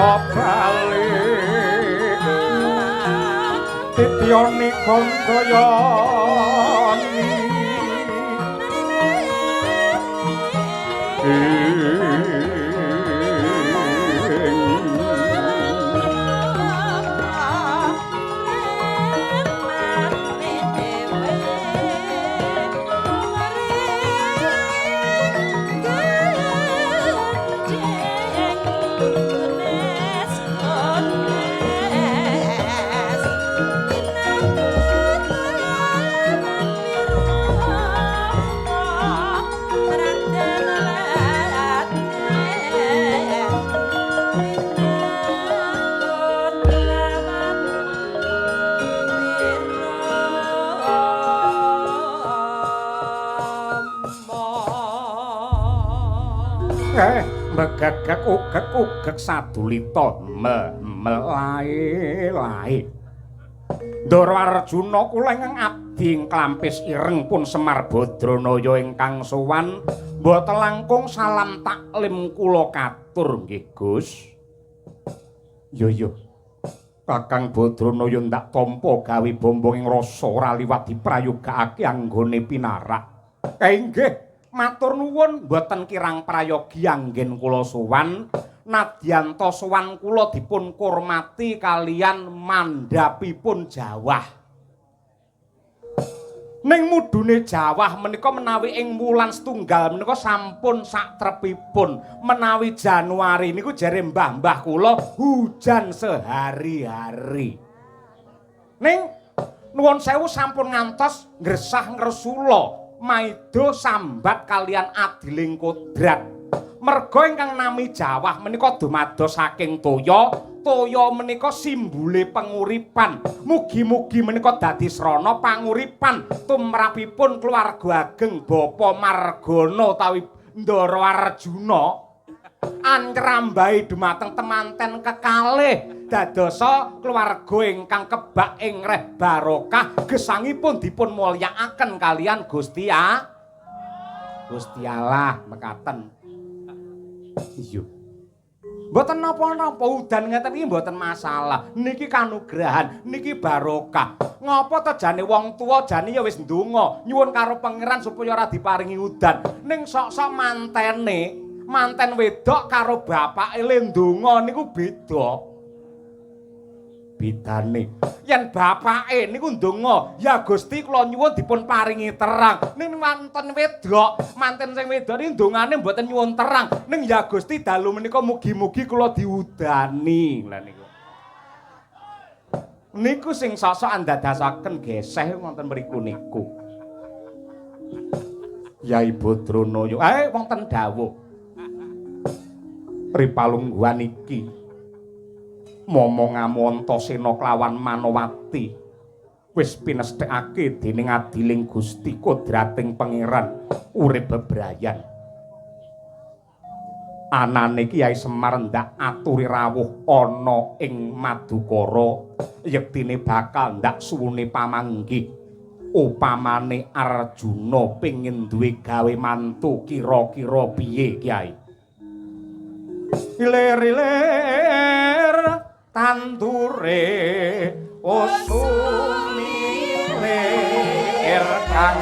Bali Titiyani Gandayani. Megegeg ugeg ugeg sadulita melae lae. Ndara Arjuna kula ingkang abdi ing Klampis ireng pun Semar Badranaya ingkang sowan mboten langkung salam taklim kula katur nggih Gus. Yo yo. Kakang Badranaya ndak tampa gawe bombong ing rasa ora liwat diprayogakake anggone pinarak. Inggih. Matur nuwun mboten kirang prayogi anggen kula sowan. Nadyanta sowan kula dipun kurmati kalian mandhapipun jawah. Ning mudune jawah menika menawi ing wulan setunggal menika sampun satrepipun. Menawi Januari niku jare mbah-mbah kula hujan sehari-hari. Ning nuwun sewu sampun ngantos ngresah ngresula maido sambat kalian adiling kodrat. Merga ingkang nami jawah menika dumados saking toya, toya menika simbole penguripan. Mugi-mugi menika dadi srana panguripan tumrapipun keluarga ageng Bapa Margana utawi Ndara Arjuna. Ancerambahi dumateng temanten kekalih dadosa keluarga ingkang kebak ing reh barokah gesangipun dipun mulyakaken kalian Gusti Gusti Allah mekaten. Iya. Mboten napa-napa udan ngeten iki mboten masalah. Niki kanugrahan, niki barokah. Ngapa to jane wong tuwa jane ya wis ndonga nyuwun karo pangeran supaya ora diparingi udan. Ning sok-sok mantene, manten wedok karo bapake le ndonga niku beda. Bedane. Yen bapake niku ndonga, "Ya Gusti kula nyuwun dipun paringi terang." Ning manten wedok, manten sing wedok niki ndongane mboten nyuwun terang. Ning "Ya Gusti dalu menika mugi-mugi kula diudani." Lah niku. Niku sing sosok andadasaken geseh wonten mriku niku. Yai Badranaya, wonten dawuh. Ripalungguhan iki momongamu Antasena kelawan Manowati wis pinesthekake dening adiling Gusti kodrating pangeran urip bebrayan. Anane Kyai Semar ndak aturi rawuh ana ing Madukara, yektine bakal ndak suwune pamanggih. Upamane Arjuna pengin duwe gawe mantu kira-kira piye Kyai? Ilir-ilir tandure usumilir kang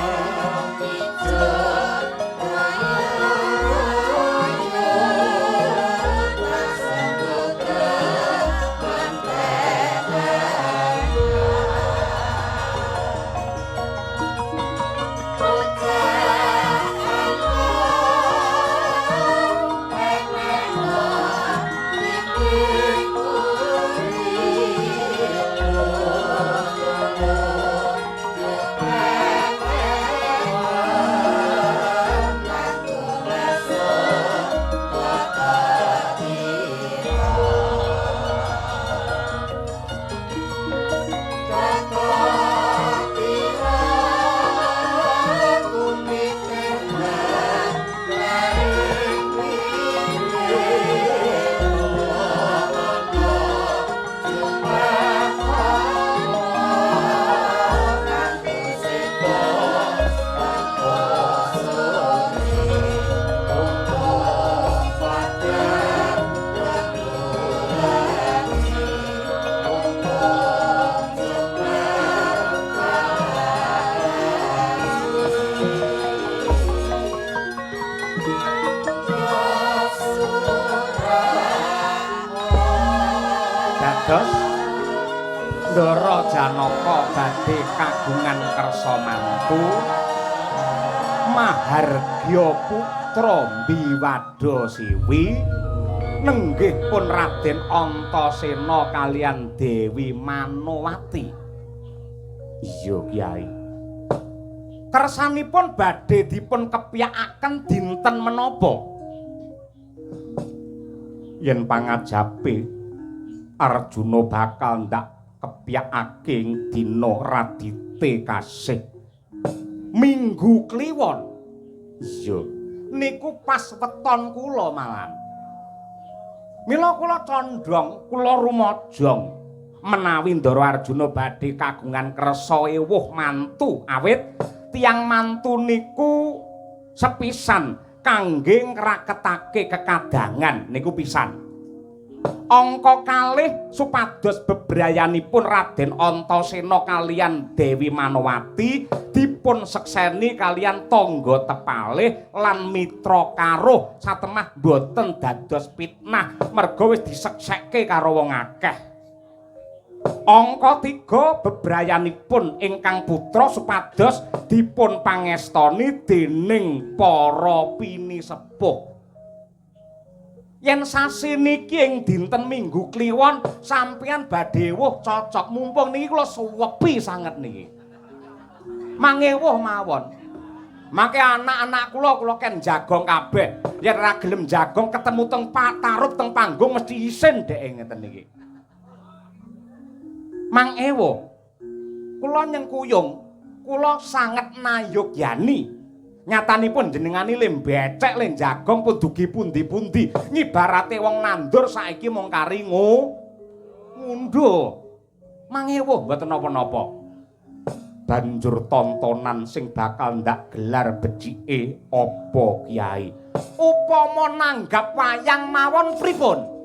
Janaka badhe kagungan kersa mantu mahargya putra Mbiwada Siwi nenggih pun Raden Antasena kaliyan Dewi Manowati. Iya Kyai. Kersanipun badhe dipun kepyakaken dinten menapa? Yen pangajape Arjuna bakal ndak kepyakake ing dina Radite kasih Minggu Kliwon. Iya, niku pas weton kula malan. Mila kula condhong, kula rumajang menawi Ndara Arjuna badhe kagungan kersa ewuh mantu, awit tiyang mantu niku sepisan kangge ngraketake kekadangan niku pisan. Angka kalih supados bebrayanipun Raden Antasena kaliyan Dewi Manowati dipun sekseni kaliyan tangga tepalih lan mitra karuh satemah boten dados fitnah merga wis diseksekke karo wong akeh. Angka 3 bebrayanipun ingkang putra supados dipun pangestoni dening para pinisepuh. Yen sasi niki ing dinten Minggu Kliwon sampeyan badhe ewuh cocok, mumpung niki kula suwepi sanget niki. Mangewuh mawon. Mangke anak-anak kula kula ken jagong kabeh. Yen ora gelem jagong ketemu teng tarup teng panggung mesti isin dheke ngeten niki. Mang ewuh. Kula nyengkuyung, kula sanget nayogyani. Nyatanipun jenengane le becek le jagong pun dugi pundi-pundi. Ngibarate wong nandur saiki mung kari ngundhuh. Mangewuh mboten napa-napa. Banjur tontonan sing bakal ndak gelar becike apa Kyai? Upama nanggap wayang mawon pripun?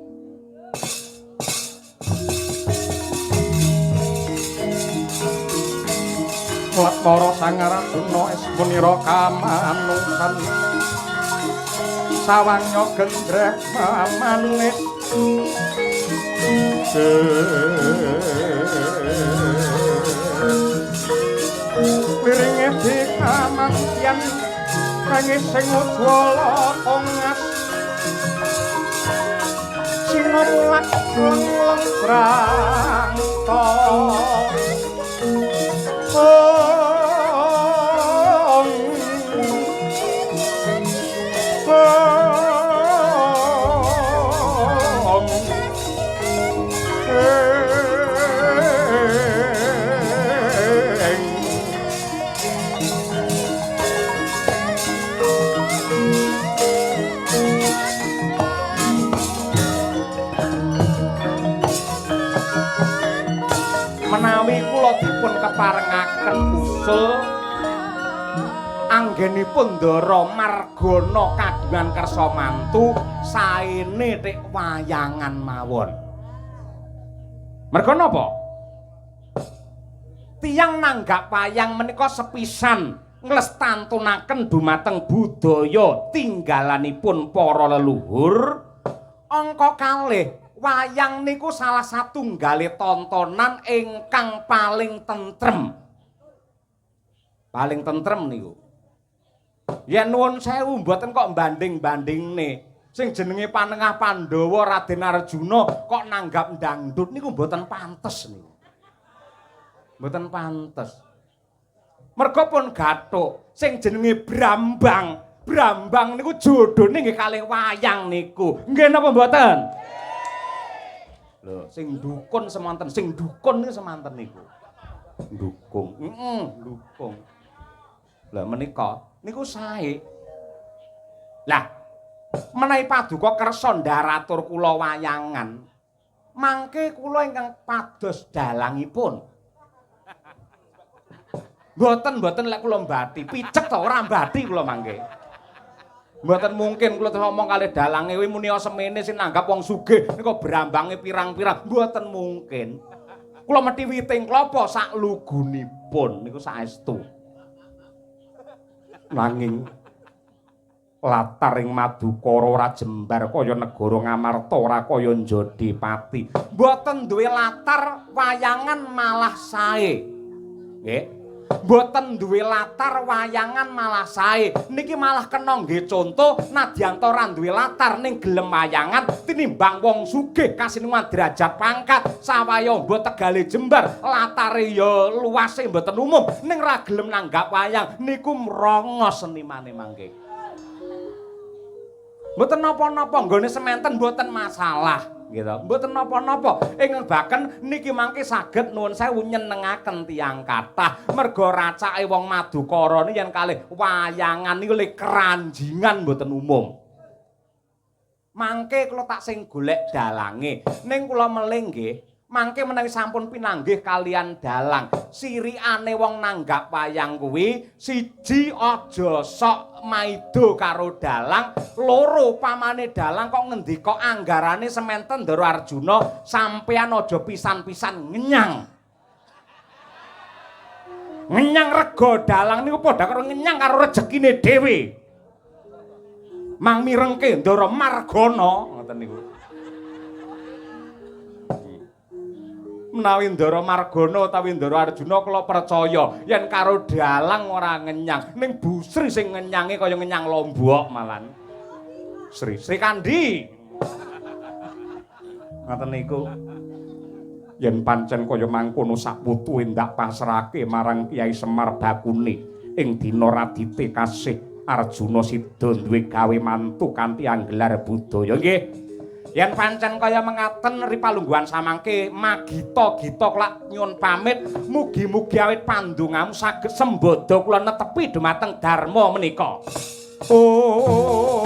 Para Sang Arjuna esmunira kamanungsan sawangnya gendrek manis liringe dikamangyan nangis sing ujwala tongas singa mulak leng-leng brangta. Menawi kula dipun keparengaken usul anggenipun Ndara Margana kagungan kersa mantu saene tik wayangan mawon. Merga napa? Tiyang nanggap wayang menika sepisan nglestantunaken dumateng budaya tinggalanipun para leluhur. Angka kalih, wayang niku salah satunggale tontonan ingkang paling tentrem. Paling tentrem niku. Yen nuwun sewu mboten kok banding-bandingne. Sing jenenge panengah Pandhawa Raden Arjuna kok nanggap dangdut niku mboten pantes niku. Mboten pantes. Merga pun gathuk sing jenenge Brambang. Brambang niku jodhone nggih kalih wayang niku. Nggih napa mboten? Lho, sing dukun semanten, sing dukun niku semanten niku. Dukung. Heeh, dukung. Lah menika niku sae. Lah, menawi paduka kersa ndaratur kula wayangan, mangke kula ingkang pados dalangipun. Mboten-mboten lek kula mbati, picek to ora mbati kula mangke. Mboten mungkin kula terus ngomong kalih dalange kuwi muni semene sing nanggap wong sugih nika brambange pirang-pirang, mboten mungkin. Kula mesti witing klapa sak lugunipun niku saestu. Nanging Latar ing Madukara ora jembar kaya negara Ngamarta, ora kaya Jodepati. Mboten duwe latar wayangan malah sae. Nggih. Mboten duwe latar wayangan malah sae. Niki malah kena nggih conto nadyan ora duwe latar ning gelem wayangan tinimbang wong sugih kasinuwan derajat pangkat sawaya mbok tegale jembar latare ya luase mboten umum ning ra gelem nanggap wayang niku mrongos senimane mangke. Mboten napa-napa nggone sementen mboten masalah gitu. Mboten napa-napa. Ing baken niki mangke saged nuwun sewu nyenengaken tiyang kathah. Merga racake wong Madukara niki yen kalih wayangan niku le keranjingan mboten umum. Mangke kula tak sing golek dalange. Ning kula meling nggih, mangke menawi sampun pinanggih kalian dalang. Sirikane wong nanggap wayang kuwi siji aja sok maido karo dalang, loro pamane dalang kok ngendika anggarane sementen Ndara Arjuna, sampeyan aja pisan-pisan ngenyang. Ngenyang rega dalang niku padha karo ngenyang karo rejekine dhewe. Mang mirengke Ndara Margana ngoten niku. Menawi Ndara Margana utawi Ndara Arjuna kula percaya yen karo dalang ora ngenyang, ning Bu Sri sing ngenyange kaya ngenyang lombok malan. Sri Sri Kandi. Ngoten niku. Yen pancen kaya mangkono sak putu endak pasrahke marang Kyai Semar Bakune ing dina Radite kasih Arjuna sida duwe gawe mantu kanthi anggelar budaya. Nggih. Yen pancen kaya mengaten ripalungguhan samangke magita-gita kelak nyuwun pamit, mugi-mugi awit pandongamu saged sembodo kula netepi dumateng dharma menika. Oh.